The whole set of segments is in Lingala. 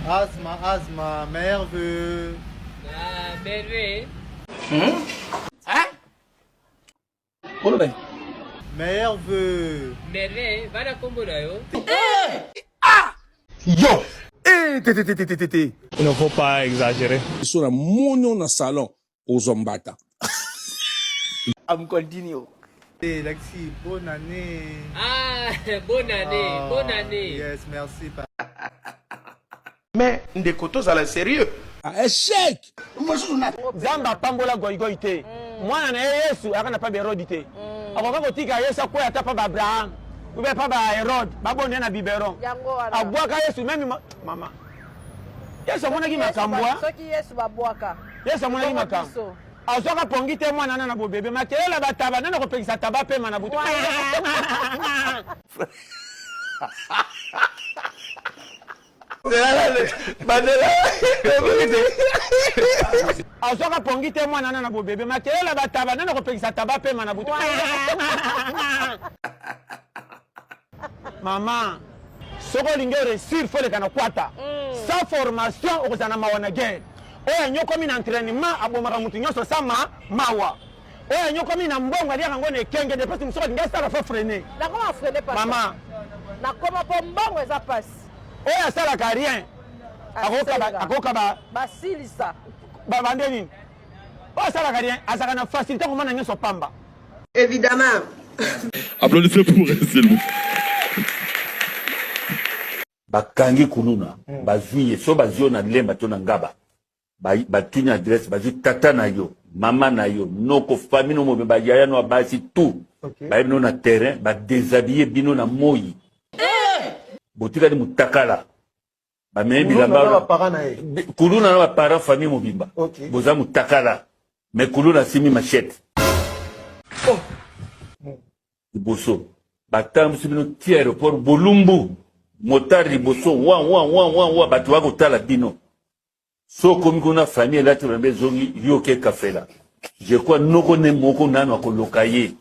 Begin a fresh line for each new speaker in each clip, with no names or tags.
Asma, asma, meilleur vœu.
Ah, merveille.
Hein? Oloba.
Meilleur vœu.
Merveille, bana kombo na yo.
Ah!
Yo! Eh, te te te te te te.
Il ne faut pas exagérer.
So na moni na salon ozwa mbata.
I'm continue.
Hey, Lexi, bonne année.
Ah, bonne année,
Oh,
bonne année.
Yes, merci.
Mais ndeko tozala sérieux.
Ah, échec!
Nzambe apambola goigoi te. Mwana na ye Yesu ayaka na paba Herode te. Akoka kotika Yesu akweya ata paba Abraham ou bien paba Herode babonde ye na biberon.
Yango wana.
Abwaka Yesu meme ma... mama. Yesu amonaki makambo.
Soki Yesu babwaka.
Yesu amonaki
Bongo
makambo.
biso.
Azwaka pongi te mwana na na bobebe makelele ya bataba nani akopekisa taba apema na butu. Azwaka pongi te mwana na na bobebe makelele ya bataba nani akopekisa taba apema na butu. Mama, soki olingi oresir fo oleka na kwata. Sans formation okozala na mawa na guerre. Oyo anyokwami na entraînement abomaka moto nyonso sans ma mawa. Oyo anyokwami na mbongo aliaka yango na ekenge depuis mosusu alingi asala fo freiner.
Nakoma freiner papa.
Mama.
Nakoma po mbongo eza pasi.
Oyo asalaka rien akoka akoka ba
basilisa
ba nde nini? Oyo asalaka rien azalaka na facilité komona nyonso pamba.
Évidemment.
Applaudissez pour elle, s'il vous plaît.
Bakangi kuluna, bazwi ye, so bazwi yo na Lemba to na Ngaba, batuni adresse, bazwi tata na yo, mama na yo, noko, famille no mobimba, yaya no ya basi, tout. Baye bino na terrain, ba déshabiller bino na moyi. Botikali mutakala. Bamemi bilamba. Kuluna na ba parents, famille mobimba. Boza mutakala. Mais kuluna asimi machette. Liboso batambusi bino ti aéroport bolumbu motard liboso wa wa wa wa wa bato bakotala bino so okomi kuna famille elati bilamba ezongi yo oke kafela je crois noko ne moko nano akoloka ye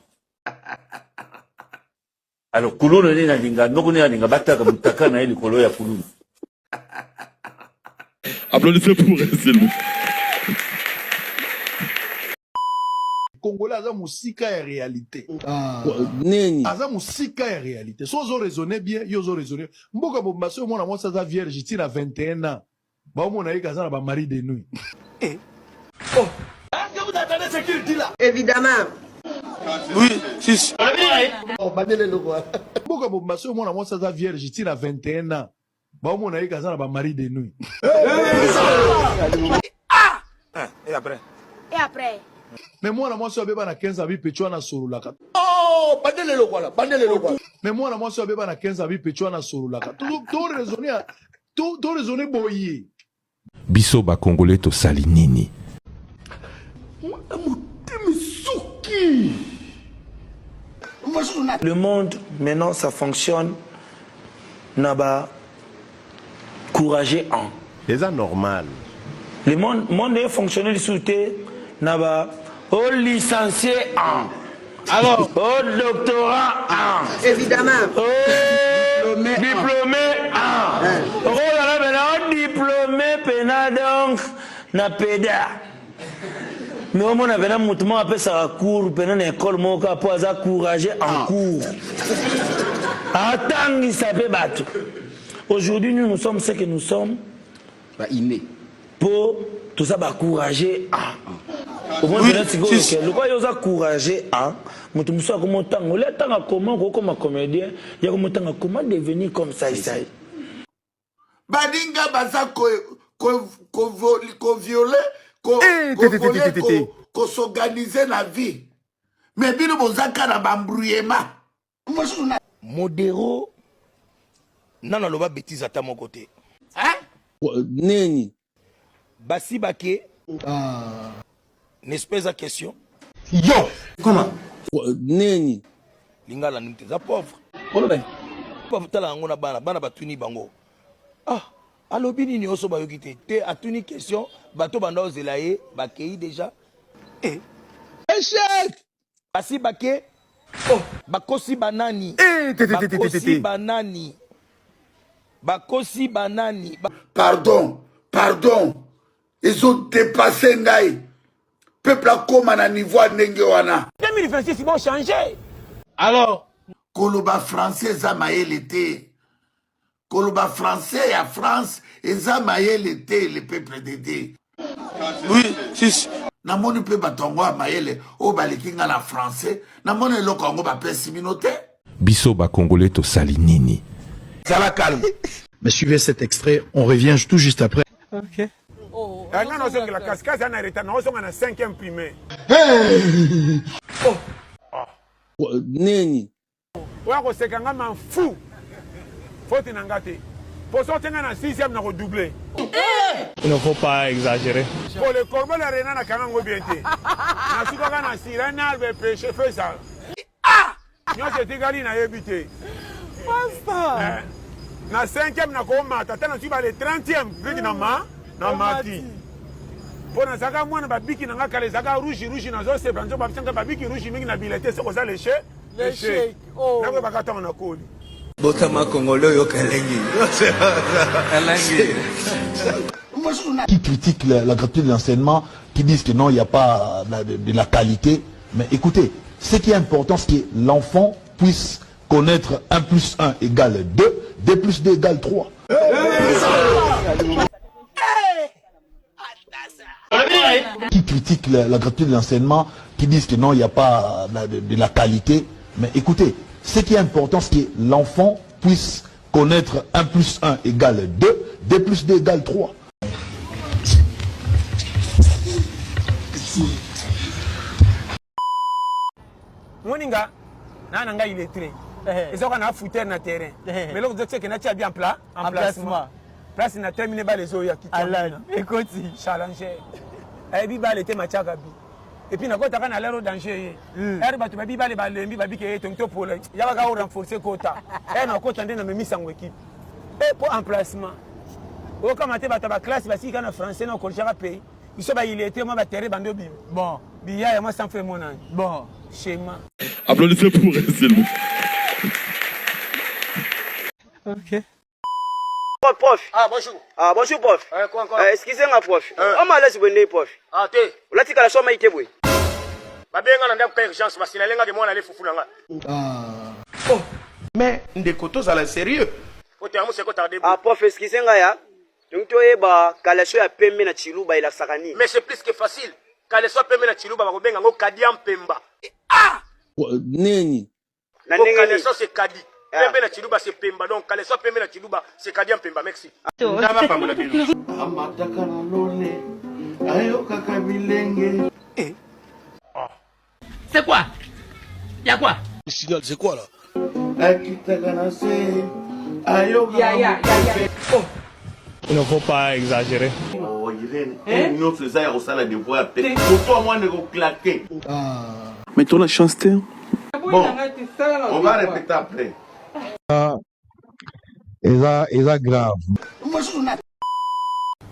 alors kuluna nini alinga noko nini alinga bataka mutaka na ye likolo ya kuluna.
Applaudissez pour elle, s'il vous plaît.
Congolais aza mosika ya réalité.
Ah. Nini?
Aza mosika ya réalité. So ozo raisonner bien, yo ozo raisonner. Mboka mobimba soki omona mwasi aza vierge ti na 21 ans, baomona ye kaza na ba mari de nuit.
Eh. Oh.
Est-ce que vous entendez ce qu'il dit là?
Évidemment.
Oui, si.
Oh, bandele eloko wana. Mboka mobimba soki omona mwasi aza vierge ti na 21 ans, baomona ye kaza na ba mari de nuit.
Ah! Et après?
Et après?
Mais mwana mwasi oyo abeba na 15 abi pecho wana asololaka.
Oh, bandele eloko wana, bandele eloko wana.
Mais mwana mwasi oyo abeba na 15 abi pecho wana asololaka. To raisonner, to raisonner boye.
Biso ba congolais tosali nini?
Motema esuki.
Le monde maintenant ça fonctionne na ba courageux en.
Eza normal.
Le monde monde e fonctionner lisusu te na ba o licencié en.
Alors,
o doctorat en.
Évidemment.
O
diplômé en.
Diplômé en. Okozala pena o diplômé pena donc na peda. Mais omona pena moto moko apesaka cours pena na école moko kaka po aza courageux en cours. Atangisa pe bato. Aujourd'hui nous nous sommes ce que nous sommes.
Ba inné.
Po toza ba courageux en. Omoni pena sikoyo ke lokola yo oza courageux en, moto mosusu akoma otanga, olie atanga comment okokoma comédien, ye akoma otanga comment devenir comme sai sai.
Baninga baza ko ko ko ko violer ko
Eh,
ko
te, te, te,
voler
te, te, te.
ko ko s'organiser na vie. Mais bino boza kaka na ba embrouillement.
Modero nanu aloba betise ata moko te.
Hein?
Nini?
Basi bake. Ah. N'est-ce pas eza question?
Yo!
Comment? Nini?
Lingala nini te eza pauvre.
Oloba.
Pauvre tala yango na bana, bana batuni bango. Ah, alobi nini oso bayoki te. Te atuni question, bato banda ozela ye, bakei déjà. Eh.
Échec!
Basi bake. Oh, bakosi banani?
Eh, te, te, te, te, te,
Bakosi
te.
banani? Bakosi banani?
Pardon, pardon, ezo depasser ngai. Peuple akoma na niveau ya ndenge wana.
2026 bo changer.
Alors, koloba français eza mayele te. Koloba français ya France eza mayele te le peuple de Dieu.
Oui, si.
Namoni mpe bato yango ya mayele oyo baleki nga na français, namoni eloko yango bapesi bino te.
Biso ba congolais tosali nini?
Zala calme.
Mais suivez cet extrait, on revient tout juste après.
Ok. Oh, eh, nga nazongela kasi kasi ana retard naozonga na 5e primaire.
Oh. Nini?
Oyo akoseka nga m'en fou. Faute na nga te. Po soki otie nga na 6e nako doubler.
Il ne faut pas exagérer.
Po le corbeau le renard nakanga yango bien te. Nasukaka na sur un arbre peche feu ça. Ah! Nyonso etikali nayebi te.
Pasteur.
Eh, na 5e nakomata ata nazwi ba le 30e biki na ma na mati. Mpo nazalaka mwana babiki na nga kala ezalaka rouge rouge nazosepela nzoka babisanga babiki rouge mingi na bilete soki oza leche
L'échec. Oh.
Nakoyebaka ntango nakoli.
Botama congolais oyoka elengi. Elengi.
Qui critiquent la, la gratuité de l'enseignement, qui disent que non, il n'y a pas de, de la qualité. Mais écoutez, ce qui est important, c'est que l'enfant puisse connaître 1 plus 1 égale 2, 2 plus 2 égale 3. Qui critiquent la, la gratuité de l'enseignement, qui disent que non, il n'y a pas de, de la qualité. Mais écoutez, ce qui est important, c'est que l'enfant puisse connaître 1 plus 1 égale 2, 2 plus 2 égale 3.
Moninga na na ngai illettré. Eza kaka na fouter na terrain. Mais eloko tozo na tia bien plat, emplacement. Place na termine balle ezo ya kita.
Alan, ekoti.
Challenger. Ayebi balle te matiaka bi. Et puis nakotaka na lero danger ye. Ere bato babi balle balembi babi ke ye tongi topola. Yaka kaka o renforcer kota. Ere nakota nde namemisa yango équipe. E po emplacement. Okama te bato ya ba classe basiki kaka na français na okolishaka pays. Biso ba illettré mwa ba terrain bando bima.
Bon.
Biyaya mwa sans frais monani.
Bon.
Schéma.
Applaudissez pour elle, s'il vous plaît.
Ok.
Prof, prof.
Ah, bonjour.
Ah, bonjour, prof.
Eh, quoi encore
Eh, excusez nga, prof.
Eh.
Oma alezi boye nde, prof.
Ah, te.
Olatikala so mai te boye.
Babenga na ndako ka urgence, basinale nga ke mwana ale fufu na nga.
Oh. Mais ndeko tozala sérieux.
Po te amusi ekota debout.
Ah, prof, excusez nga ya. Donc toyeba kaleso ya pembe na tshiluba elakisaka nini?
Mais c'est plus que facile. Kaleso ya pembe na tshiluba bakobenga yango kadia mpemba. Ah!
Nini?
Na
Po
ndenge nini?
kaleso c'est kadi. Pembe na tshiluba c'est pemba. Donc kaleso ya pembe na tshiluba c'est kadia mpemba. Merci.
Nzambe apambola bino.
Amataka na lole, ayokaka bilenge.
Eh.
C'est quoi Y'a quoi
Signal, c'est quoi là
Akitaka na se, ayokaka mopepe.
Oh. Il ne faut pas exagérer.
Oh, Irène, eh? nyonso eza ya kosala devoir te. Moto ya mwana ekoklake.
Mais toi, la chance, t'es.
Bon, on va répéter après.
Eza, eza grave.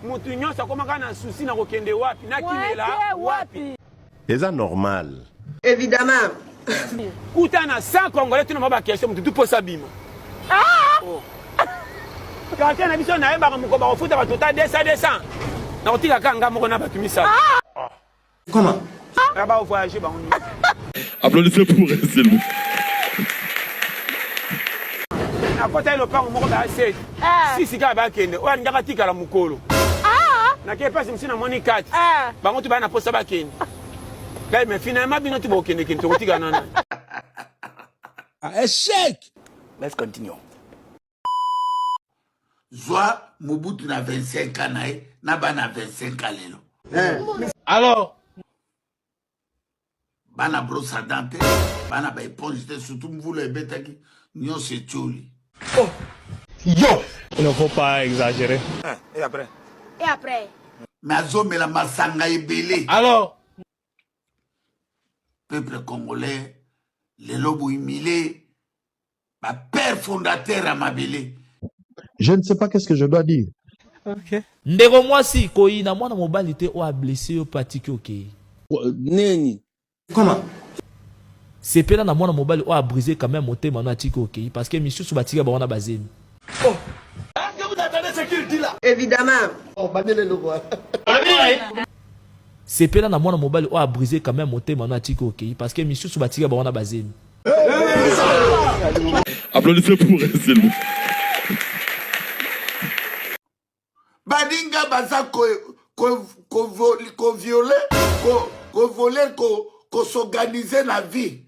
Mutu nyonso akomaka na souci na kokende wapi, nakimela wapi.
Eza normal.
Évidemment.
Kuta na 100 congolais tuna ba question mutu tu posa bima. Ah! Oh. Quartier na biso nayebaka moko bakofuta bato ta 200 200. Nakotika kaka nga moko na bato misato.
Ah!
Comment? Ah ba voyager bango nyonso.
Applaudissez pour elle, s'il vous plaît.
Nakota ye lopango moko ba 7. Sisi kaka bakende. Oyo alingaka atikala mokolo. Nakei mpasi mosusu namoni kati. Bango tu baya na posa bakende. Ngai mais finalement bino tu bokende kende tokotika na nani?
Ah, échec!
Let's continue.
Zwa Mobutu na 25 ans na ye na bana 25 ans lelo.
Alors,
Bana brosse à dents te, bana ba éponge te, surtout mvula ebetaki nyonso etioli.
Oh.
Yo!
Il ne faut pas exagérer.
Et après?
Et après?
Mais azomela masanga ebele.
Alors,
Peuple congolais, lelo bohumile, ba père fondateur ya mabele.
Je ne sais pas qu'est-ce que je dois dire.
Ok.
Ndeko mwasi koyina mwana mobali te oyo ablesse yo mpe atiki okei.
Nini?
Comment?
Sepela na mwana mobali oyo abrise quand même motema no atiki okei parce que misusu batika bango na bazemi.
Oh.
qu'il dit là?
Évidemment.
Oh, bandele eloko wana.
Sepela na mwana mobali oyo abrise quand même motema no atiki okei parce que misusu batika bango na bazemi.
Applaudissez pour elle, s'il vous plaît.
Baninga baza ko ko ko ko violer, ko ko voler, ko ko s'organiser na vie.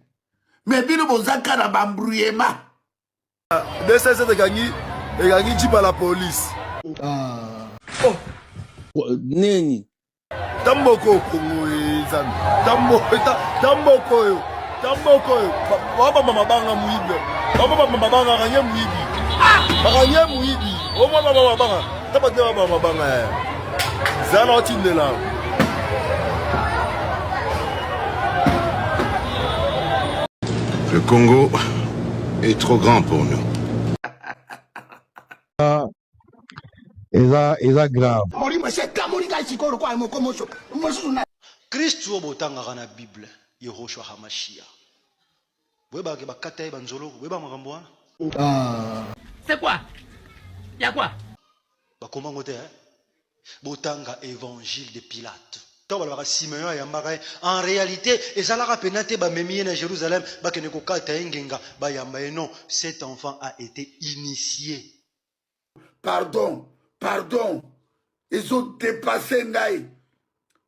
Mais bino boza kaka na ba embrouillement.
207 ekangi ekangi jeep ya la police.
Oh. Nini?
Tamboko Kongo ezami. Tamboko tamboko oyo. Tamboko oyo. Babamba mabanga muyibi. Babamba mabanga kanye muyibi. Bakanye muyibi. Omwa baba mabanga. Taba te baba mabanga ya. Zala otindela.
Le Congo est trop grand pour nous.
Eza eza grave.
Molimo esi etamoli ngai sikoyo lokola mokomoso mosusu na
Kristu oyo botangaka na Bible, Yehoshua Hamashia. Boyebaka ke bakata ye banzoloko, boyebaka makambo wana?
C'est quoi? Ya quoi?
Bakoma yango te, hein? Botanga Evangile de Pilate. Ntango balobaka Simeon ayambaka ye, en realite ezalaka pena te bamemi ye na Jerusalem bakende kokata ye ngenga bayamba ye. Non, cet enfant a ete initie.
Pardon, pardon, ezo depasser ngai.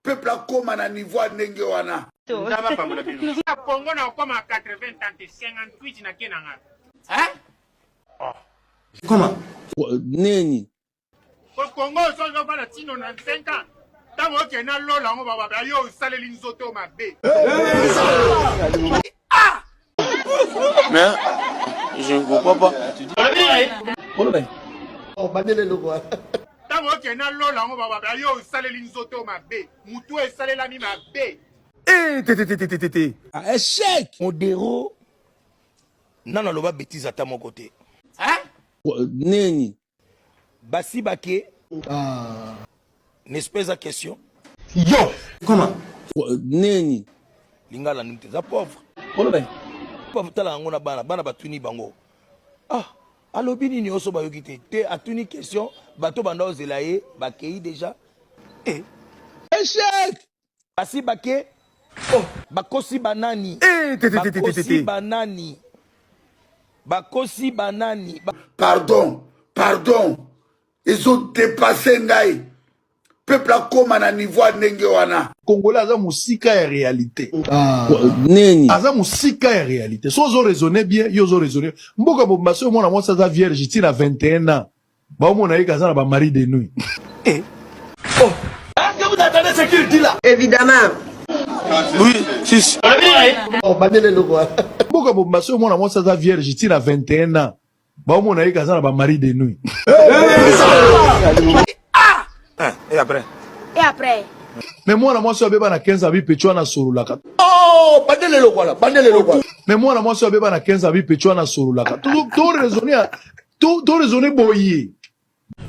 Peuple akoma na niveau ya ndenge wana.
Nzambe apambola bino. Na Congo na okoma 80 ans te 58 na ke na nga. Hein?
Oh. Comment? Nini?
Ko Congo soki ofanda ti 95 ans ntango okende na lola yango bababa yo osaleli nzoto mabe.
Ah! Mais je ne comprends pas.
Ntango okende na lola yango bababa yo osaleli nzoto mabe mutu esalelami mabe.
Eh, te te te te te te.
Ah, échec.
Modero nano aloba betise ata moko te.
Hein?
Nini?
Basi bake. Ah. N'est-ce pas eza question?
Yo! Comment? Nini?
Lingala nini te eza pauvre. Pauvre tala yango na bana, bana batuni bango. Ah, alobi nini oso bayoki te. Te atuni question, bato banda ozela ye, bakei déjà. Eh.
Échec!
Basi bake. Oh, bakosi banani?
Eh, te te te te te
Bakosi
te.
banani? Bakosi banani?
Pardon, pardon, ezo depasser ngai. Peuple akoma na niveau ya ndenge wana.
Congolais aza mosika ya realite.
Nini?
Aza mosika ya realite. So ozo raisonner bien, yo ozo raisonner. Mboka mobimba soki mwana mwasi aza vierge ti na 21 ans, baomona ye kaza na ba mari de nuit.
Eh.
Oh.
Est-ce que vous entendez ce qu'il dit là?
Évidemment.
Oui, si. si.
Oh, bandele eloko wana.
Mboka mobimba soki mwana mwasi aza vierge ti na 21 ans, baomona ye kaza na ba mari de nuit.
Ah! Et après?
Et après?
Mais mwana mwasi oyo abeba na 15 abi pecho wana asololaka.
Oh, bandele eloko wana, bandele eloko wana.
Mais mwana mwasi oyo abeba na 15 abi pecho wana asololaka. To to raisonner to to raisonner boye.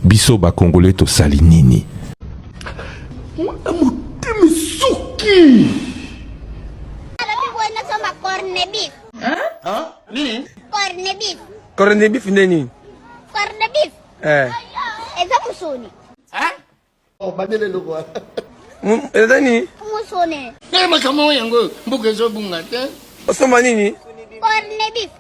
Biso ba congolais tosali nini?
Motema esuki.
Alobi boye nasomba corne beef.
Hein? Nini?
Corne beef.
Corne beef nde nini?
Corne beef.
Eh.
Eza musuni.
Hein?
Oh, bandele eloko wana. Eza nini?
Musuni.
Eh, makambo yango mboka ezobunga te.
Osomba nini?
Corne beef.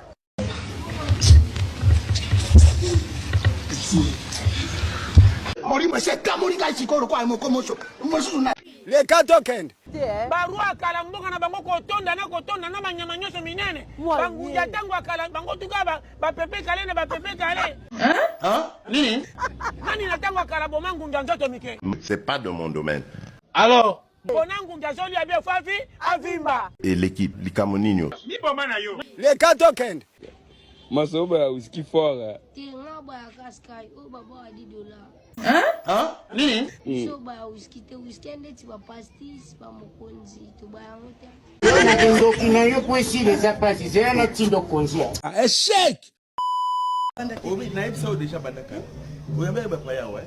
Molimo esi etamoli ngai sikoyo lokola mokomoso mosusu na
Leka tokende.
Baroi ya kala mboka na bango kotonda na kotonda na banyama nyonso minene bangunja ntango ya kala bango tuka bapepe kale na bapepe kale.
Nini?
Nani na ntango ya kala boma ngunja nzoto mike?
C'est pas de mon domaine.
Alors?
Pona ngunja azolia bien favi avimba.
Eleki likambo nini oyo?
Miboma na yo.
Leka tokende.
Masoba ya whisky fort.
Te nga bayaka sky oyo babwaka 10 dollars.
Hein? Nini?
Biso baya whisky te whisky ndeti ba pastis ba mokonzi tobaya yango te.
Ndoki na yo po esila eza pasi zela na tindo konzi.
Ah, échec!
Nayebisa yo deja banda kala oyambaki bapaya wa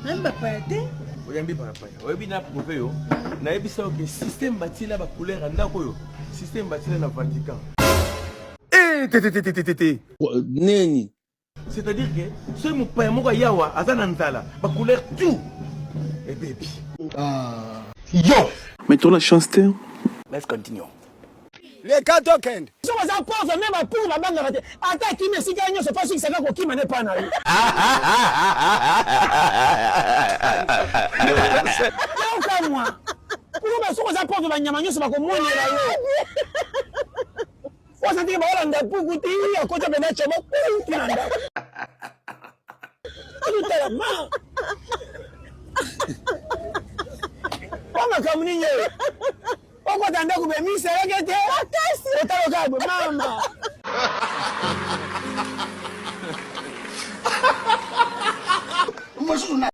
nayambi bapaya te
oyambi bapaya oyebi na prouve yo nayebisa yo ke système batiela bacouleur ya ndako oyo système batiela na Vatican.
Eh, te te te te te te.
Nini?
C'est-à-dire que soki mopaya moko ayawa aza na nzala, ba couleur tout ebebi.
Yo
Mais toi la chance te.
Let's continue.
Leka tokende.
Soki oza pauvre me bapuku babangaka te ata akimi esika ye nyonso mpo asukisaka kokima ne epai na yo. Yokamwa kuku soki oza pauvre banyama nyonso bakomonela yo. Osantiki baolanda puku ti akota mpenza cobo ti na ndako. Otala ma o makambo nini oyo okota ndako be miseleke te otaloka boye mama.
Mosusu na.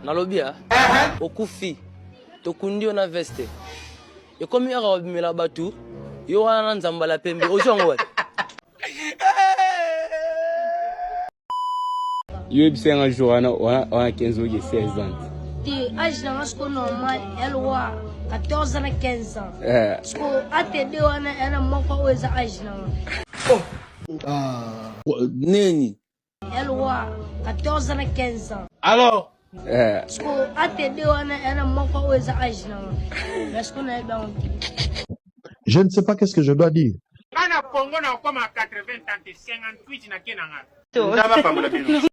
Nalobi a okufi tokundi yo na veste ekomi kaka kobimela bato yo wana na nzambala pembe ozwi yango wapi?
Yo yebisa nga jour wana wana 15 oke 16 ans.
Te age na nga siko normal ya lokola 14 ans na 15 ans. Siko atd wana ya na moko oyo eza age na nga.
Nini?
Ya lokola 14 ans na 15 ans.
Alors?
Siko atd wana ya na moko oyo eza age na nga. Mais siko nayebi yango te.
Je ne sais pas qu'est-ce que je dois dire.
Nga na Congo na okoma 80 ans te 58 na ke na nga. Nzambe apambola bino.